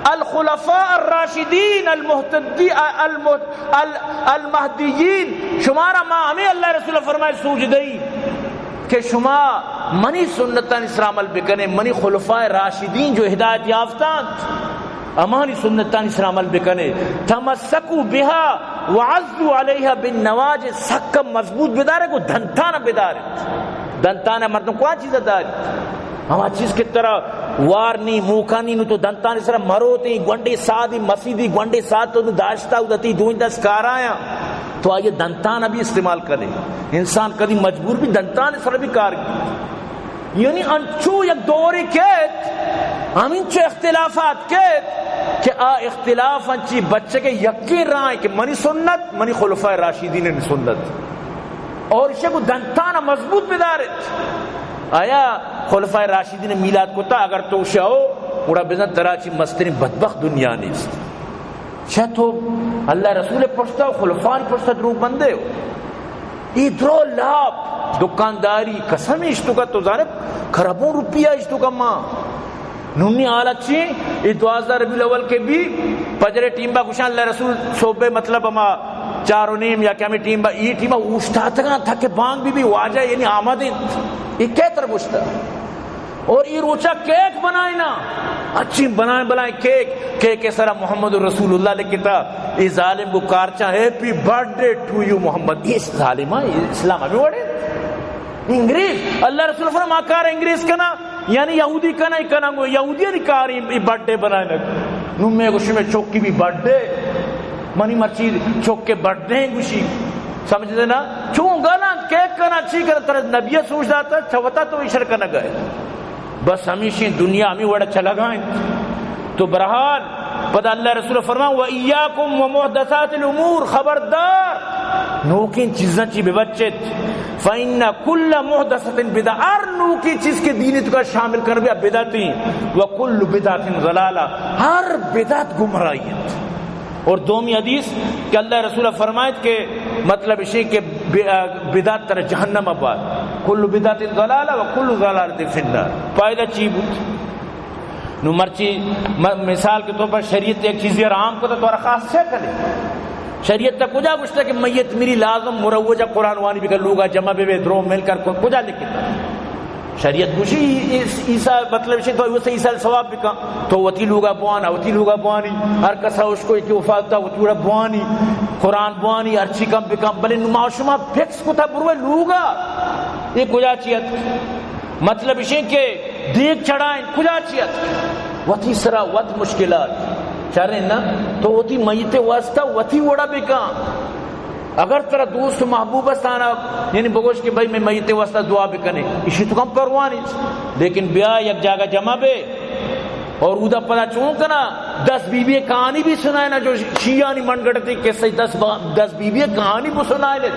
الخلفاء الراشدين المهتدي-، المه-، ال-، المهديين۔ شمارا ما ہمیں اللہ رسول فرمائے سوج دئی کہ شما منی سنتانی سرا عمل بکنے، منی خلفاء راشدین جو ہدایت یافتہ انت، ہمانی سنتانی سرا عمل بکنے۔ تمسكوا بها وعضوا عليها بالنواجذ، سک مضبوط بدارے، گو دنتان بدارے۔ دنتان مردم کون چیز داری؟ ہما چیز کہ ترا وار نی، موکا نی، نو تو دنتان سرا مروتے، گونڈے سادی، مسیدی گونڈے ساد تو نو داشتا، او دتی دوئیں دست کارایاں، تو آئیے دنتان بھی استعمال کرے۔ انسان کدی مجبور بھی دنتان سرا بھی کار کی۔ یعنی انچو یک دورے کیت، ہمینچو اختلافات کیت کہ آ اختلاف انچی بچگے یکیں راہ کہ منی سنت، منی خلفاء راشدین سنت۔ اور ایشی کو دنتان مضبوط بدارت۔ آیا خلفاء راشدین میلاد کتا، اگر تو شو، گڑا بزن ترا چی مسترین بدبخت دنیا نیست۔ چہ تو اللہ رسول پشتا و خلفان پشتا دروگ بندے ہو۔ ای درو لاپ دکانداری قسم اشتوکا، تو زانے کربوں روپیہ اشتوکا ما۔ نونی حالت چی؟ ای دوازدہ ربیع الاول کے بھی پجرے ٹیم با گوشان اللہ رسول صبح مطلب ہما چار و نیم یا کہ ہمیں ٹیم با، ای ٹیم با اوشتاتگاں تھا کہ بانگ بی بی واجہ یعنی آمد انت۔ ای کہہ تر گوشتا؟ اور ای روچا کیک بنائینا، اچھی بنائیں بلائیں کیک، کیک کے سرا محمد رسول اللہ لکھتا۔ ای ظالم کو کارچا، happy birthday to you Muhammad. یہ ظالم ہے، اسلام ابھی وڑے۔ انگریز، اللہ رسول فرما کار انگریز کنا، یعنی یہودی کنا، کنا گو یہودی نی کار ای برتھ ڈے بنائینا۔ نو میں گوشی میں چوکی بھی برتھ ڈے، منی مرچی چوک کے برتھ ڈے گوشی۔ سمجھتے نا؟ چون گالاں کیک کنا، چی کنا، ترا نبی سوچ داتا، چوتا تو اشر کنا گئے۔ بس ہمیشی دنیا ہمیں وڑا چلگا انت۔ تو برحال پدا اللہ رسول فرمان، و ایاکم و محدثات الامور، خبردار نوکیں چیزاں چی ببچت، فإن کل محدثۃ بدعۃ، ہر نوکیں چیز کے دین توکا شامل کر بیا بدعتی، و کل بدعۃ ضلالہ، ہر بدعت گمراہی انت۔ اور دومی حدیث کہ اللہ رسول فرمائیت کہ مطلب اشی کہ ب-، بدعت تر جہنم آباد، کل بدعت ضلالہ و کل ضلالۃ فی النار۔ فائدہ چی بود؟ نو مرچی م-، مثال کے طور پر شریعت یک چیزی حرام کو تو تورا خاص چے کنے؟ شریعت تا کجا گوشتا کہ میت میری لازم مروجہ قرآن وانی بکن، لوگا جمع بے، بے درو مل کر کو-، کجا لکھتا؟ شریعت گوشی، عیسیٰ مطلب شی تو اسے ایصال ثواب بکن، تو وتی لوگا بوانا، وتی لوگا بوانی، ہر کسا اشکو کہ وفات تا وتی وڑا بوانی، قرآن بوانی، ہر چی کم بکن، بلے نو ما شما فکس کتا بروے لوگا، یہ کجا چیت؟ مطلب شی کہ دیگ چڑھائیں، کجا چیت؟ وتی سرا وت مشکلات۔ چاریں نا، تو وتی میت واسطہ وتی وڑا بکن۔ اگر ترا دوست و محبوب است آنا، یعنی بگوش کہ بھائی میں میت واسطہ دعا بکنے، اشی تو کم پرواہ نیست۔ لیکن بیا یک جاگہ جمع بے اور اودا پدا چون کنا، دس بی بی کہانی بھی سنائے نا، جو شیعانی من گڑتی قصہ دس با-، دس بی بی کہانی بھی سنائے نا۔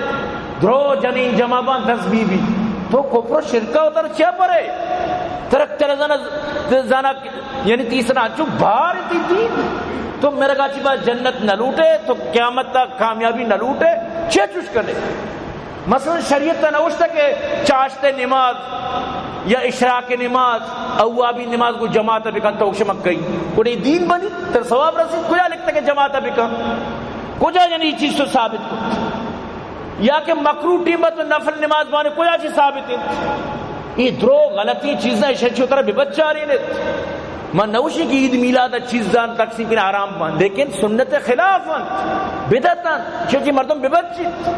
درو جنین جمع بان دس بی بی۔ تو کفر و شرکا اتر چیا پرے؟ ترک تر زنا، زنا یعنی تیسرا چو بار تی دین۔ تو مرگا چی با جنت نہ لوٹے، تو قیامت تا کامیابی نہ لوٹے، چیا چوش کنے؟ مثلاً شریعت تا نوشتہ کہ چاشت نماز یا اشراق نماز اوابی نماز کو جماعت بکن تو شمک گئی۔ گڑے دین بنی، تر ثواب رسید، کجا لکھتا کہ جماعت بکن؟ کجا یعنی یہ چیز تو ثابت کن؟ یا کہ مکروہ ٹیم بات نفل نماز بانے کجا چی ثابت انت؟ یہ درو غلطی چیزاں، ایشاں چی وترا ببچارینت۔ من نوشی کہ عید میلاد چیزاں تقسیم کن حرام بان، لیکن سنت خلاف انت، بدعت انت، چی چی مردم ببچیت۔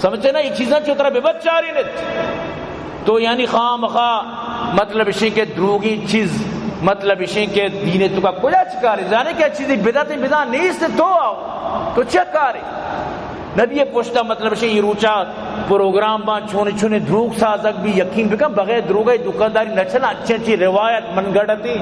سمجھتے نا؟ یہ چیزاں چی وترا ببچارینت۔ تو یعنی خام خواہ مطلب اشیں کہ دروگی چیز، مطلب اشیں کہ دین توکا کجا چی کارے؟ زانے کہ چیزی بدعت، بدعت نیست، تو آؤ، تو چیا کارے؟ نبی پشتا مطلب اشیں، یہ روچا پروگرام باں، چونے چونے دروگ سازگ بی، یقین بکن، بغیر دروگے دکانداری نہ چلا۔ اچھی اچھی روایت من گڑتی،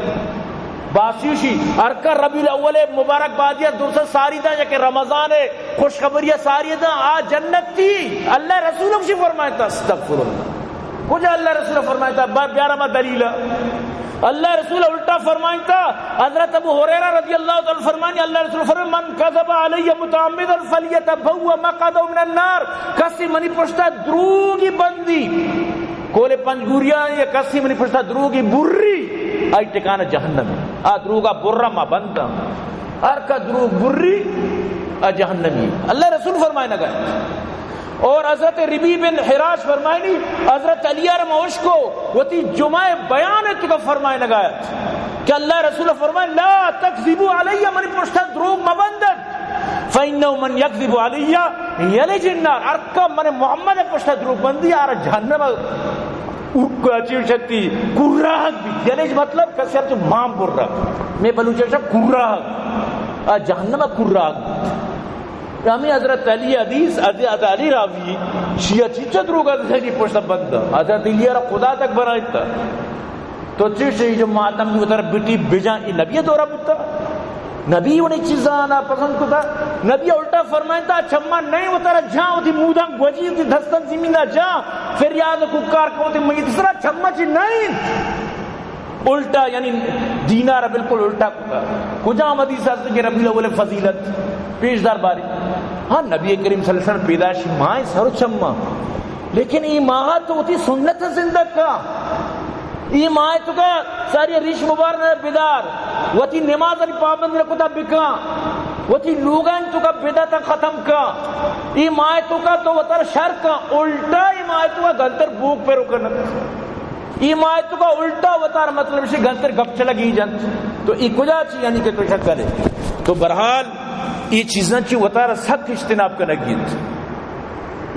باسیوشی، ہر کا ربیع الاول مبارک بادیا درست ساری دا، یا کہ رمضان خوشخبری ساری دا، آ جنتی۔ اللہ رسول ہمشی فرمائتا، استغفر اللہ۔ کجا اللہ رسول فرمائتا؟ با-، بیارا ما دلیل۔ اللہ رسول الٹا فرمائتا۔ حضرت ابو ہریرہ رضی اللہ تعالی عنہ فرمانی، اللہ رسول فرمائے، "من کذب علی متعمدا فلیتبوأ مقعده من النار"، کسی منی پشتا دروگی بندی، کول پنجگوریا یا کسی منی پشتا دروگی بری، آئی ٹکانہ جہنم۔ آ دروگا برا ما بنداں۔ ہر کا دروگ بری، آ جہنمی۔ اللہ رسول فرمائے نگا۔ اور حضرت ربیع بن حراش فرمائنی، حضرت علی ء را ما اشکو وتی جمعہ بیان ء توکا فرمائے نگایت کہ اللہ رسول فرمائے، "لا تکذبوا علی"، منی پشتا دروگ مبندت، "فإنه من يكذب علي يلج النار"، ہر کا من محمد پشتا دروگ بندی، آرا جہنم ارکا چی شتی کراہگ بیت۔ یلج مطلب کسی ہر چو مام برا، میں بلوچ شب کراہگ، آ جہنم کراہگ بیت۔ ہمیں حضرت علی حدیث، حضرت علی راوی، شیعہ چیچا دروگ حضرت علی پشت بند۔ حضرت علی را خدا تک بنائیتا۔ تو چی شئی جو ماتم جو تر بٹی بجان، ای نبی دورہ بوتا؟ نبی انہیں چیزاں ناپسند کتا؟ نبی الٹا فرمائیتا، چما نہیں وتارا جان، وتی موداں گوجی، وتی دستاں زمین جان، پھر یاد کوکار کو وتی میت سرا، چما چی نہیں۔ الٹا، یعنی دینار بالکل الٹا کتا۔ کجام حدیث است کہ ربیع الاول فضیلت پیش دار باری؟ ہاں، نبی کریم صلی اللہ علیہ وسلم پیدائشی ماہ سر و چما، لیکن ای ماہ تو وتی سنت زندگ کا۔ ای ماہ تو کا ساری ریش مبار نہ بدار، وتی نماز پابند نہ کتا بکا، وتی لوگان تو کا بدعت ختم کا۔ ای ماہ تو کا تو وتر شر کا، الٹا ای ماہ تو کا گلتر بوک پیرو کنت۔ ای ماہ تو کا الٹا وتار مطلب شی گنتر گپ چلگی جنت۔ تو ای کجا چی یعنی کہ تو شک کرے؟ تو بہرحال ای چیزاں چی وتار سخت اجتناب کنگی انت۔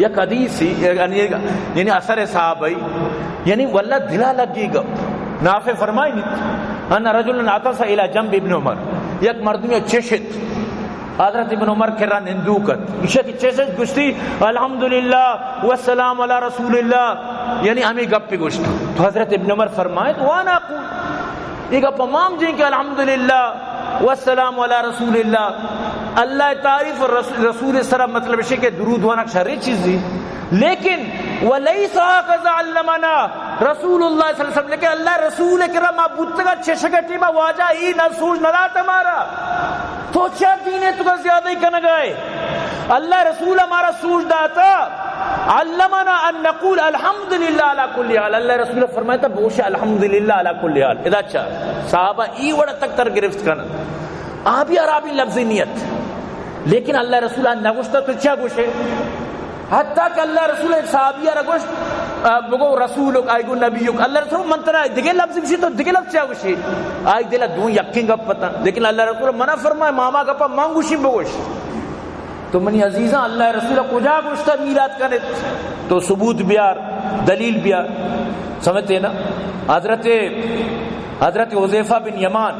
یک حدیثی، یعنی، یعنی اثر صحابی، یعنی واللہ دلا لگی گپ۔ نافع فرمائنیت، ان رجلا عطس الی جنب ابن عمر، یک مردمی چشت حضرت ابن عمر کرا نندوک ات۔ ایشا کہ چیزے گوشتی، "الحمدللہ والسلام علی رسول اللہ"، یعنی ہمیں گپ پہ گوشت۔ تو حضرت ابن عمر فرمائے، تو وانا اقول، یہ گپ امام جی کہ "الحمدللہ والسلام علی رسول اللہ"، اللہ تعریف اور رسول، رسول سرا مطلب ہے کہ درود وانا شرے چیزی، لیکن "ولیس هكذا علمنا رسول اللہ صلی اللہ علیہ وسلم"، لیکن اللہ رسول کرا ما بوتگا چشگٹی ما واجہ ای نہ سوچ نہ دات ہمارا۔ تو چا دین تو کا زیادہ ہی کنگا ہے؟ اللہ رسول ہمارا سوچ داتا، "علمنا ان نقول الحمدللہ علی کل حال"، اللہ رسول فرمائیتا، "بوش الحمدللہ علی کل حال"۔ ادا چا صحابہ ای وڑا تک تر گرفت کن، آ بھی عربی لفظ نیت، لیکن اللہ رسول آ نگوشتا تو چا گوشے؟ حتیٰ کہ اللہ رسول ایک صحابی را گوشت، آ، بگو رسولک، آئی گو نبیک۔ اللہ رسول من ترا دگہ لفظ گوشی، تو دگہ لفظ چیا گوشی؟ آئی دل دون یکیں گپ پتا۔ لیکن اللہ رسول منع فرمائے، ماما گپا من گوشی بگوش۔ تو منی عزیزاں، اللہ رسول کجا گوشتا میلاد کنت؟ تو ثبوت بیار، دلیل بیار۔ سمجھتے نا؟ حضرت حضرت حذیفہ بن یمان،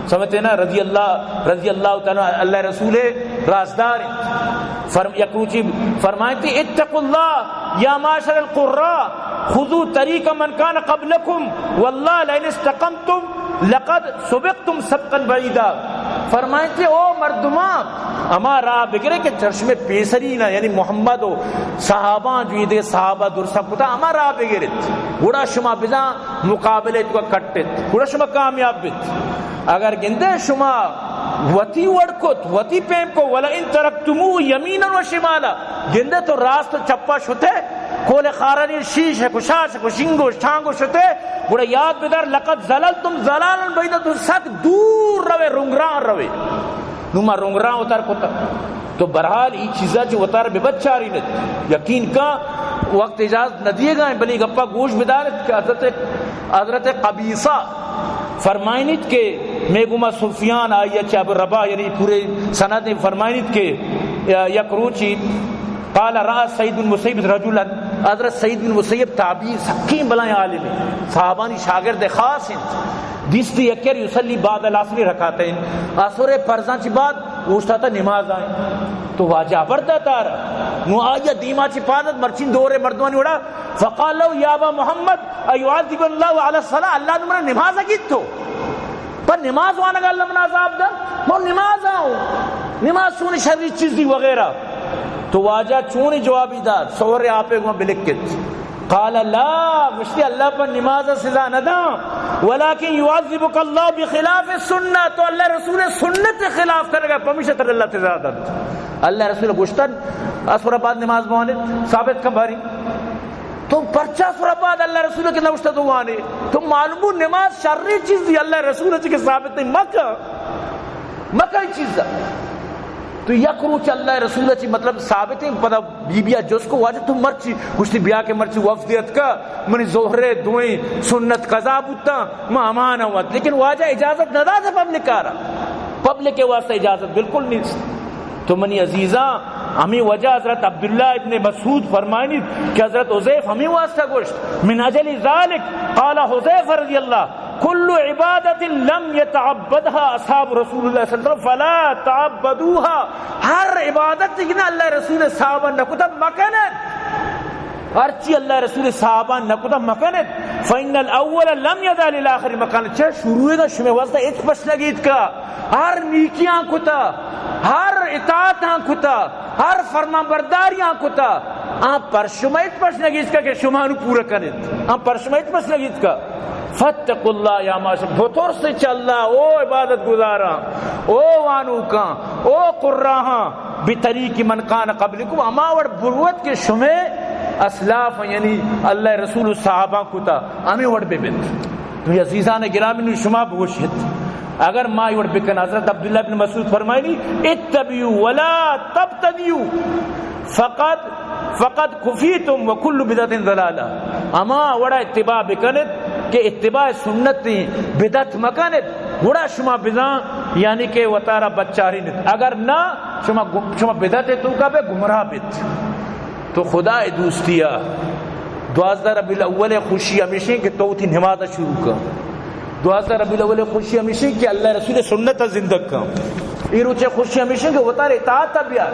سمجھتے نا، رضی اللہ، رضی اللہ تعالیٰ عنہ، اللہ رسول رازدار انت۔ فرم-، یک روچی فرمائیتی، "اتقوا اللہ یا معشر القراء، خذوا طریق من کان قبلکم، واللہ لئن استقمتم لقد سبقتم سبقا بعیدا"۔ فرمائیتی، او مردمان، ہما راہ بگرے کہ چشم پیسری نا، یعنی محمد و صحابہ، جو یہ دے صحابہ درسا کتا، ہما راہ بگرت، گڑا شما بزاں مقابلہ تو کٹت، گڑا شما کامیاب بیت۔ اگر گندے شما وتی وڑ کت، وتی پیم کو، "ولئن ترکتموہ یمینا و شمالا"، گندے تو راست و چپا شتے، کول خارانی شیش کو، شاش کو، شنگو، شانگو شتے، گڑا یاد بدار، "لقد ضللتم ضلالا بعیدا"، تو سک دور روے، رنگران روے۔ نو ما رنگران وتار کتا۔ تو بہرحال ای چیزا چہ وتار بہ بچارینت۔ یقین کا وقت اجازت نہ دیے گا، بلے گپا گوش بدارت کہ حضرت، حضرت قبیصہ فرمائنیت کہ میں گما سفیان آئی چہ ابو رباح، یعنی پورے سند فرمائنیت کہ یک روچی قال رأى سعيد بن المسيب رجلا، حضرت سعید بن مسیب تابعی سکیں بلائیں عالم انت، صحابانی شاگرد خاص انت۔ دیستی یکر یصلی بعد العصر رکعتین، عصر فرضاں چی بعد اوشتاتا نماز آئیں۔ تو واجہ حبر داتار۔ نو آیا دیما چی پادت مرچین دور مردمانی وڑا، فقال له یا ابا محمد ایعذب اللہ علی الصلاة، اللہ نمرا نماز گیت تو؟ پر نماز وانگ اللہ منا عذاب دا؟ من نماز آؤں، نماز چونی شری چیزی وغیرہ۔ تو واجہ چونی جوابی دات؟ سور آپے گوں بلکت۔ قال لا، گوشتی اللہ پر نماز سزا نہ داں، ولكن يعذبك الله بخلاف السنة، تو اللہ رسول سنت خلاف کرگا، پمیشہ تر اللہ سزا دنت۔ اللہ رسول گوشتن، اسر بعد نماز بوانے، ثابت کن باری۔ تو پرچا سورہ بعد اللہ رسول کہ نوشتہ تو وانے؟ تو معلوم بو نماز شریں چیزی، اللہ رسول چی کہ ثابت نہیں، مکہ، مکہ چیز۔ تو یک روچ اللہ رسول چی مطلب ثابت ہے، پدا بی بیا جس کو واجہ تو مرچی، گوشتی بیا کہ مرچی وفد اتکا، منی ظہر دوئیں سنت قضا بوتا، ما امان وت، لیکن واجہ اجازت نہ داتا پبلک آرا، پبلک کے واسطے اجازت بالکل نہیں۔ تو منی عزیزاں، ہمیں وجہ حضرت عبداللہ ابن مسعود فرمائنیت کہ حضرت حذیف ہمیں واسطہ گوشت، من اجل ذلك قال حذیفہ رضی اللہ، كل عبادة لم يتعبدها اصحاب رسول الله صلى الله عليه وسلم فلا تعبدوها، ہر عبادت کہ نہ اللہ رسول صحابہ نہ کتا مکنت۔ ہرچی اللہ رسول صحابہ نہ کتا مکنت، فإن الأول لم يدع للآخر مكانا، چہ شروع دا شمے واسطہ ہچ پش نگیت کا، ہر نیکیاں کتا، ہر اطاعتاں کتا، ہر فرمان برداریاں کتا، آ پر شما ہچ پش نگیت کا کہ شما نو پورا کنت، آ پر شما ہچ پش نگیت کا۔ فاتقوا الله يا معاشر، بترس چہ اللہ، او عبادت گزاراں، او وانوکاں، او قراہاں، بطریق من كان قبلكم، ہما وڑ بروت کہ شمے اسلاف، یعنی اللہ رسول و صحابہ کتا، ہمیں وڑ ببنت۔ تو عزیزان گرامی، نو شما بگوشت، اگر ما یہ وڑ بکن، حضرت عبداللہ بن مسعود فرمائنی، اتبعوا ولا تبتدعوا، فقد، فقد كفيتم وكل بدعة ضلالة۔ ہما وڑا اتباع بکنت کہ اتباع سنت، بدعت مکنت، گڑا شما بزاں یعنی کہ وتارا بچارینت، اگر نہ شما گم-، شما بدعت توکا بے گمراہ بیت۔ تو خدا دوستیا، دوازدہ ربیع الاول خوشی ہمیشیں کہ تو وتی نماز شروع کن۔ دوازدہ ربیع الاول خوشی ہمیشیں کہ اللہ رسول سنت زندگ کن۔ اے روچے خوشی ہمیشیں کہ وتارا اطاعت بیار۔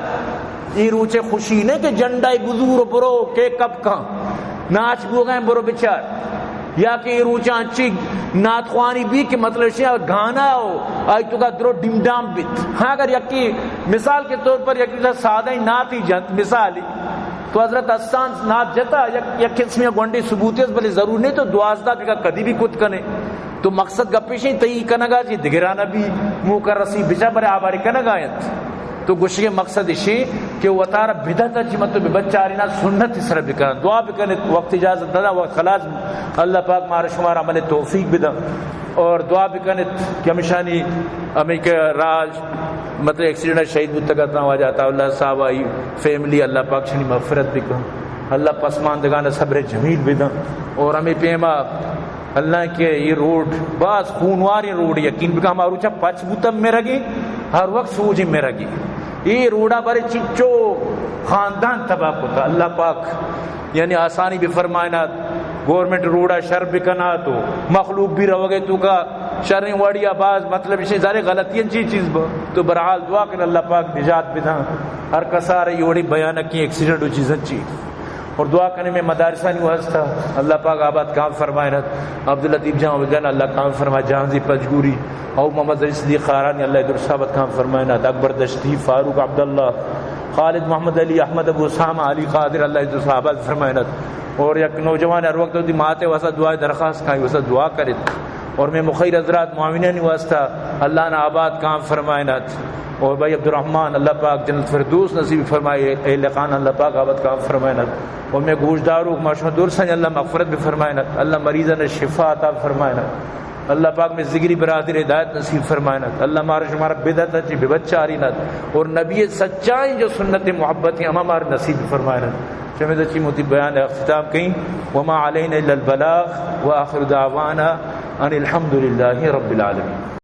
اے روچے خوشی نہ کہ جھنڈا بزور برو، کیک اپ کن، ناچ بوگئے برو بچار، یا کہ اے روچاں چی نعت خوانی بی کہ مطلب شے گانا ہو، آئی توکا درو ڈیم ڈام بیت۔ ہاں، اگر یکی مثال کے طور پر یکی سادہ نعتی جنت مثالی، تو حضرت حسان نعت جتا، یک، یک قسمی گونڈی ثبوتی است، بلے ضرور نہیں تو دوازدہ بگا کدی بھی کت کنے۔ تو مقصد گپیشیں تئی کنگا چی دگرانا بھی موقع رسی بچا، بلے آباری کنگا انت۔ تو گوشگے مقصد اشیں کہ وتارا بدعت چی مت ببچارینا، سنت سر بکن، دعا بکن، وقت اجازت ندا، وقت خلاص۔ اللہ پاک مارا شمارا عمل توفیق بدن۔ اور دعا بکنت کہ ہمشانی ہمیں کہ راج مطلب ایکسیڈنٹ شہید بوتگ اتاں، واجہ عطا اللہ صاحب، آئی فیملی، اللہ پاک شنی مغفرت بکن، اللہ پسماندگان صبر جمیل بدن۔ اور ہمیں پیما اللہ کہ یہ روڈ باز خونواریں روڈ، یقین بکن ہما روچا پچ بوتا مرگی، ہر وقت سوجی مرگی۔ یہ روڈا بارے چچو خاندان تباہ کتا۔ اللہ پاک یعنی آسانی بفرمائنات، گورنمنٹ روڈا شر بکنات و مخلوق بھی روگے توکا شریں وڑی آ باز مطلب اشیں سارے غلطی چی چیز با۔ تو برحال دعا کن اللہ پاک نجات بدن ہر کسارے یہ وڑی بھیانکیں ایکسیڈنٹ و چیزاں چی۔ اور دعا کنے میں مدارسانی واسطہ اللہ پاک آباد کام فرمائنات۔ عبداللطیف جان وگن اللہ کام فرما، جہانزی پنجگوری، او محمد علی صدیق خارانی اللہ درست آباد کام فرمائنات، اکبر دشتی، فاروق عبداللہ، خالد محمد علی، احمد ابو اسامہ، علی قادر، اللہ درست آباد فرمائنات۔ اور یک نوجوان ہر وقت وتی ماتے واسطہ دعا درخواست کائی، واسطہ دعا کرت۔ اور میں مخیر حضرات معاونانی واسطہ اللہ نا آباد کام فرمائنات۔ اور بھائی عبدالرحمن، اللہ پاک جنت فردوس نصیب فرمائے، اے لقان اللہ پاک آباد کام فرمائنات۔ اور میں گوشداروک ما شما درساں اللہ مغفرت بفرمائنات، اللہ مریضان شفا عطا فرمائنات۔ اللہ پاک میں ذگری برادر ہدایت نصیب فرمائنات۔ اللہ مارا شمارا بدعت چی ببچارینات اور نبی سچائیں جو سنت محبت ہیں ہما مارا نصیب فرمائنات۔ شمید چی موتی بیان اختتام کہیں، وما علینا الا البلاغ وآخر دعوانا ان الحمد للہ رب العالمین۔